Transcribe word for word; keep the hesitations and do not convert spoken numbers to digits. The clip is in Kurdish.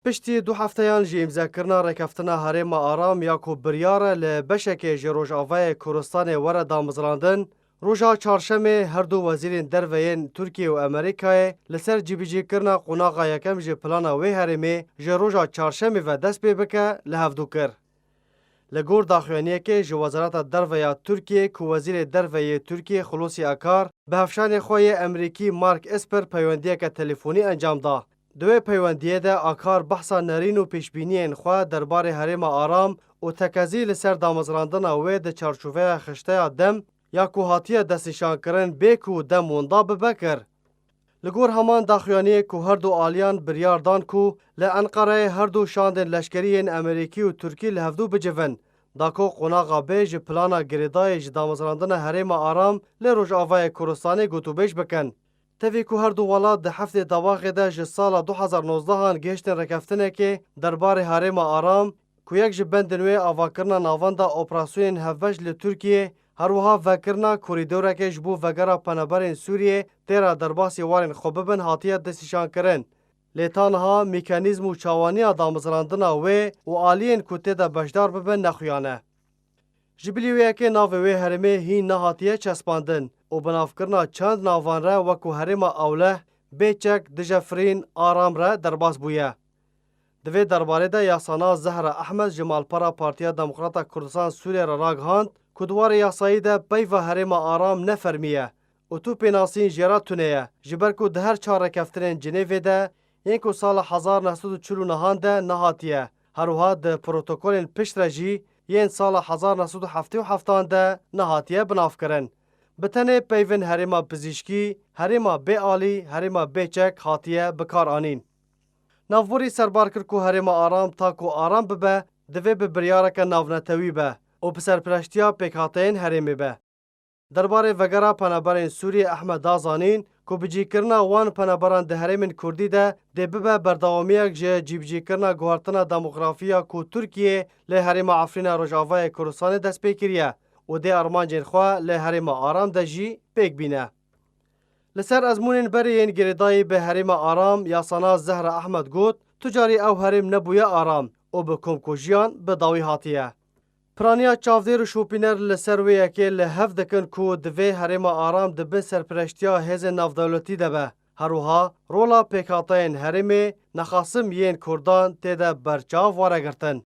Piştî du hefteyan ji îmzekirina rêkeftina Herêma Aram ya ku biryar e li beşekê ji Rojavayê Kurdistanê were damezrandin, roja Çarşemê her du wezîrên derve yên Tirkiye û Amerîkayê li ser cîbicîkirina qonaxa yekem ji plana wê herêmê ji roja Çarşemê ve dest pê bike li hevdû kir. Li gor daxuyaniyekê ji Wezareta Derve ya Tirkiyê ku Wezîrê Derve yê Tirkiyê Xulûsî Akar bi hevşanê xwe yê Emerîkî Mark Esper peywendiyeke telefonî encam da. Di wê peywendiyê de Akar behsa nerîn û pêşbîniyên xwe derbarê Herêma Aram û tekezî li ser damezrandina wê di çarçoveya xişteya dem ya ku hatiye destnîşankirin bê ku dem winda bibe kir. Li gor heman daxuyaniyê ku her du aliyan biryar dan ku li Enqereyê her du şandên leşkerî yên Amerîkî û Tirkî li hevdû bicivin, da ku qonaxa bê ji plana girêdayî ji damezrandina Herêma Aram li Rojavayê Kurdistanê gotûbêj bikin. Tevî ku her du welat di heftê dawaxê de ji sala du hezar nozdehan gihiştin rêkeftinekê derbarê Herêma Aram, ku yek ji bendên wê avakirina navenda operasyonên hevbeş li Tirkiyê, her wiha vekirina korîdoreke ji bo vegera penaberên Sûriyê têra derbasî warên xwe bibin, hatiye destnîşankirin. Lê ta niha mekanîzm û çawaniya damezrandina wê û aliyên ku tê de beşdar bibin nexuya ne. Ji bilî wê yekê navê wê herêmê hîn nehatiye çespandin û binavkirina çend navan re wekû Herêma Ewleh, Bêçek, Dijefrîn, Aram re derbas bûye. Di vê derbarê de yasana Zehra Ehmed ji malpera Partiya Demokrata Kurdistan Sûriyê re ragihand ku di warê yasayî de peyva Herêma Aram ne fermî ye û tu pênasîn jê re tune ye, ji ber ku di her çar rêkeftinên Cinêvê de yên ku sala hezar neh sed û çil û nehan de nehatiye, her wiha di protokolên pişt re jî yên sala hezar neh sed û heftê û heftan de nehatiye binavkirin. Bi tenê peyvên herêma pizîşkî, herêma bê alî, herêma bê çek hatiye bikaranîn. Navborî serbar kir ku Herêma Aram ta ku aram bibe, divê bi biryareke navnetewî be û bi serpireştiya pêkhateyên herêmê be. Derbarê vegera penaberên Sûriyê Ehmed da zanîn ku bicîkirina wan penaberan di herêmên Kurdî de dê bibe berdewamiyek ji cîbicîkirina guhertina demografiya ku Tirkiye li herêma Efrîna Rojavayê Kurdistanê dest pê kiriye û dê armancên xwe li herêma Aram de jî pêk bîne. Li ser ezmûnên berê yên girêdayî bi herêma Aram, yasana Zehra Ehmed got, tu carî ew herêm nebûye aram û bi komkujiyan bi dawî hatiye. Piraniya çavdêr û şopîner li ser wê yekê li hev dikin ku divê herêma Aram di bin serpireştiya hêzên navdewletî de be. Her wiha rola pêkhateyên herêmê nexasim yên Kurdan tê de berçav were girtin.